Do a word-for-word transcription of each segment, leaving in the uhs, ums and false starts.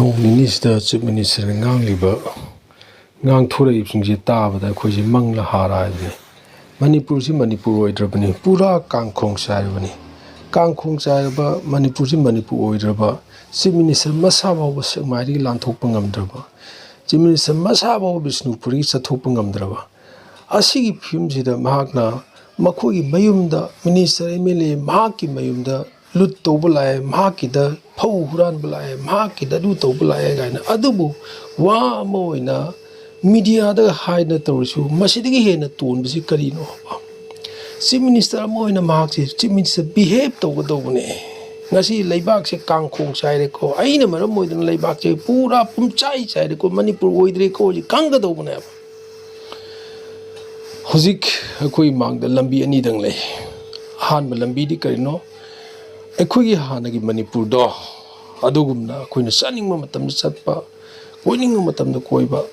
ꯅꯣꯡ ꯅꯤꯅꯤꯁꯤꯗ ꯆꯤꯐ ꯃꯤꯅꯤꯁꯇꯔꯅ ꯉꯥꯡꯂꯤꯕ, ꯉꯥꯡꯊꯣꯔꯛꯏꯕꯁꯤꯡꯁꯦ ꯇꯥꯕꯗ ꯑꯩꯈꯣꯏꯁꯦ ꯃꯪꯂꯥ ꯍꯥꯔ ꯍꯥꯏꯕꯅꯤ꯫ ꯃꯅꯤꯄꯨꯔꯁꯤ ꯃꯅꯤꯄꯨꯔ ꯑꯣꯏꯗ꯭ꯔꯕꯅꯤ, ꯄꯨꯔꯥ ꯀꯥꯡꯈꯣꯡ ꯆꯥꯏꯔꯕꯅꯤ꯫ ꯀꯥꯡꯈꯣꯡ ꯆꯥꯏꯔꯕ ꯃꯅꯤꯄꯨꯔꯁꯤ ꯃꯅꯤꯄꯨꯔ ꯑꯣꯏꯗ꯭ꯔꯕ, ꯆꯤꯐ ꯃꯤꯅꯤꯁꯇꯔ ꯃꯁꯥ ꯐꯥꯎꯕ ꯁꯦꯛꯃꯥꯏꯗꯒꯤ ꯂꯥꯟꯊꯣꯛꯄ ꯉꯝꯗ꯭ꯔꯕ, ꯆꯤꯐ ꯃꯤꯅꯤꯁꯇꯔ ꯃꯁꯥ ꯐꯥꯎꯕ ꯕꯤꯁꯅꯨꯄꯨꯔꯗꯒꯤ ꯆꯠꯊꯣꯛꯄ ꯉꯝꯗ꯭ꯔꯕ, ꯑꯁꯤꯒꯤ ꯐꯤꯕꯝꯁꯤꯗ ꯃꯍꯥꯛꯅ ꯃꯈꯣꯏꯒꯤ ꯃꯌꯨꯝꯗ, ꯃꯤꯅꯤꯁꯇꯔ, ꯑꯦꯝ ꯑꯦꯜ ꯑꯦ, ꯃꯍꯥꯛꯀꯤ ꯃꯌꯨꯝꯗ ꯂꯨꯠ ꯇꯧꯕ ꯂꯥꯛꯑꯦ, ꯃꯍꯥꯛꯀꯤꯗ ꯐꯧ ꯍꯨꯔꯥꯟꯕ ꯂꯥꯛꯑꯦ, ꯃꯍꯥꯛꯀꯤꯗ ꯑꯗꯨ ꯇꯧꯕ ꯂꯥꯛꯑꯦ ꯀꯥꯏꯅ꯫ ꯑꯗꯨꯕꯨ ꯋꯥ ꯑꯃ ꯑꯣꯏꯅ ꯃꯤꯗꯤꯌꯥꯗ ꯍꯥꯏꯅ ꯇꯧꯔꯁꯨ, ꯃꯁꯤꯗꯒꯤ ꯍꯦꯟꯅ ꯇꯣꯟꯕꯁꯤ ꯀꯔꯤꯅꯣ? ꯆꯤꯐ ꯃꯤꯅꯤꯁꯇꯔ ꯑꯃ ꯑꯣꯏꯅ ꯃꯍꯥꯛꯁꯤ ꯆꯤꯐ ꯃꯤꯅꯤꯁꯇꯔ ꯕꯤꯍꯦꯞ ꯇꯧꯒꯗꯧꯕꯅꯦ꯫ ꯉꯁꯤ ꯂꯩꯕꯥꯛꯁꯦ ꯀꯥꯡꯈꯣꯡ ꯆꯥꯏꯔꯦꯀꯣ, ꯑꯩꯅ ꯃꯔꯝ ꯑꯣꯏꯗꯨꯅ ꯂꯩꯕꯥꯛꯁꯦ ꯄꯨꯔꯥ ꯄꯨꯝꯆꯥꯏ ꯆꯥꯏꯔꯦꯀꯣ, ꯃꯅꯤꯄꯨꯔ ꯑꯣꯏꯗ꯭ꯔꯦꯀꯣ ꯍꯧꯖꯤꯛ ꯈꯪꯒꯗꯧꯕꯅꯦꯕ꯫ ꯍꯧꯖꯤꯛ ꯑꯩꯈꯣꯏ ꯃꯥꯡꯗ ꯂꯝꯕꯤ ꯑꯅꯤꯗꯪ ꯂꯩ꯫ ꯑꯍꯥꯟꯕ ꯂꯝꯕꯤꯗꯤ ꯀꯔꯤꯅꯣ? ꯑꯩꯈꯣꯏꯒꯤ ꯍꯥꯟꯅꯒꯤ ꯃꯅꯤꯄꯨꯔꯗꯣ, ꯑꯗꯨꯒꯨꯝꯅ ꯑꯩꯈꯣꯏꯅ ꯆꯠꯅꯤꯡꯕ ꯃꯇꯝꯗ ꯆꯠꯄ, ꯀꯣꯏꯅꯤꯡꯕ ꯃꯇꯝꯗ ꯀꯣꯏꯕ,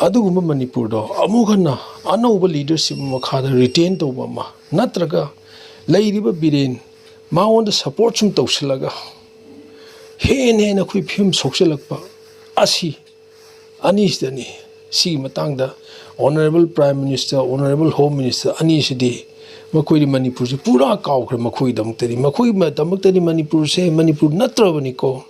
ꯑꯗꯨꯒꯨꯝꯕ ꯃꯅꯤꯄꯨꯔꯗꯣ ꯑꯃꯨꯛ ꯍꯟꯅ ꯑꯅꯧꯕ ꯂꯤꯗꯔꯁꯤꯞ ꯃꯈꯥꯗ ꯔꯤꯇꯦꯟ ꯇꯧꯕ ꯑꯃ, ꯅꯠꯇ꯭ꯔꯒ ꯂꯩꯔꯤꯕ ꯕꯤꯔꯦꯟ ꯃꯉꯣꯟꯗ ꯁꯄꯣꯔꯠ ꯁꯨꯝ ꯇꯧꯁꯤꯜꯂꯒ ꯍꯦꯟꯅ ꯍꯦꯟꯅ ꯑꯩꯈꯣꯏ ꯐꯤꯕꯝ ꯁꯣꯛꯆꯤꯜꯂꯛꯄ ꯑꯁꯤ ꯑꯅꯤꯁꯤꯗꯅꯤ꯫ ꯁꯤꯒꯤ ꯃꯇꯥꯡꯗ honourable prime minister, honourable home minister ꯑꯅꯤꯁꯤꯗꯤ ꯃꯈꯣꯏꯗꯤ ꯃꯅꯤꯄꯨꯔꯁꯤ ꯄꯨꯔꯥ ꯀꯥꯎꯈ꯭ꯔꯦ꯫ ꯃꯈꯣꯏꯒꯤꯗꯃꯛꯇꯗꯤ, ꯃꯈꯣꯏꯒꯤꯗꯃꯛꯇꯗꯤ ꯃꯅꯤꯄꯨꯔꯁꯦ ꯃꯅꯤꯄꯨꯔ ꯅꯠꯇ꯭ꯔꯕꯅꯤꯀꯣ꯫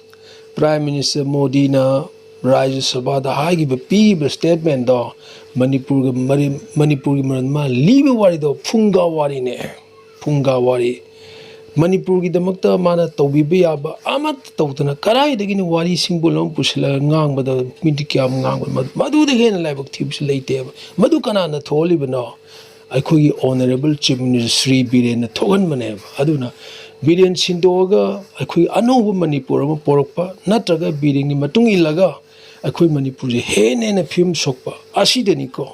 ꯄ꯭ꯔꯥꯏꯝ ꯃꯤꯅꯤꯁꯇꯔ ꯃꯣꯗꯤꯅ ꯔꯥꯖ꯭ꯌ ꯁꯚꯥꯗ ꯍꯥꯏꯈꯤꯕ, ꯄꯤꯈꯤꯕ ꯁ꯭ꯇꯦꯠꯃꯦꯟꯗꯣ, ꯃꯅꯤꯄꯨꯔꯒ ꯃꯔꯤ, ꯃꯅꯤꯄꯨꯔꯒꯤ ꯃꯔꯝ ꯃꯥ ꯂꯤꯕ ꯋꯥꯔꯤꯗꯣ ꯐꯨꯡꯒꯥ ꯋꯥꯔꯤꯅꯦ꯫ ꯐꯨꯡꯒꯥ ꯋꯥꯔꯤ꯫ ꯃꯅꯤꯄꯨꯔꯒꯤꯗꯃꯛꯇ ꯃꯥꯅ ꯇꯧꯕꯤꯕ ꯌꯥꯕ ꯑꯃꯠꯇ ꯇꯧꯗꯅ, ꯀꯗꯥꯏꯗꯒꯤꯅꯣ ꯋꯥꯔꯤ ꯁꯤꯡꯕꯨꯜ ꯑꯃ ꯄꯨꯁꯤꯜꯂꯒ ꯉꯥꯡꯕꯗ ꯃꯤꯗꯤ ꯀꯌꯥꯝ ꯉꯥꯡꯕ, ꯃꯗꯨ-, ꯃꯗꯨꯗꯒꯤ ꯍꯦꯟꯅ ꯂꯥꯏꯕꯛ ꯊꯤꯕꯁꯤ ꯂꯩꯇꯦꯕ꯫ ꯃꯗꯨ ꯀꯅꯥꯅ ꯊꯣꯛꯍꯜꯂꯤꯕꯅꯣ? ꯑꯩꯈꯣꯏꯒꯤ ꯑꯣꯅꯔꯦꯕꯜ ꯆꯤꯐ ꯃꯤꯅꯤꯁꯇꯔ ꯁ꯭ꯔꯤ ꯕꯤꯔꯦꯟꯅ ꯊꯣꯛꯍꯟꯕꯅꯦꯕ꯫ ꯑꯗꯨꯅ ꯕꯤꯔꯦꯟ ꯁꯤꯟꯗꯣꯛꯑꯒ ꯑꯩꯈꯣꯏ ꯑꯅꯧꯕ ꯃꯅꯤꯄꯨꯔ ꯑꯃ ꯄꯣꯔꯛꯄ, ꯅꯠꯇ꯭ꯔꯒ ꯕꯤꯔꯦꯟꯒꯤ ꯃꯇꯨꯡ ꯏꯜꯂꯒ ꯑꯩꯈꯣꯏ ꯃꯅꯤꯄꯨꯔꯁꯦ ꯍꯦꯟꯅ ꯍꯦꯟꯅ ꯐꯤꯕꯝ ꯁꯣꯛꯄ ꯑꯁꯤꯗꯅꯤꯀꯣ꯫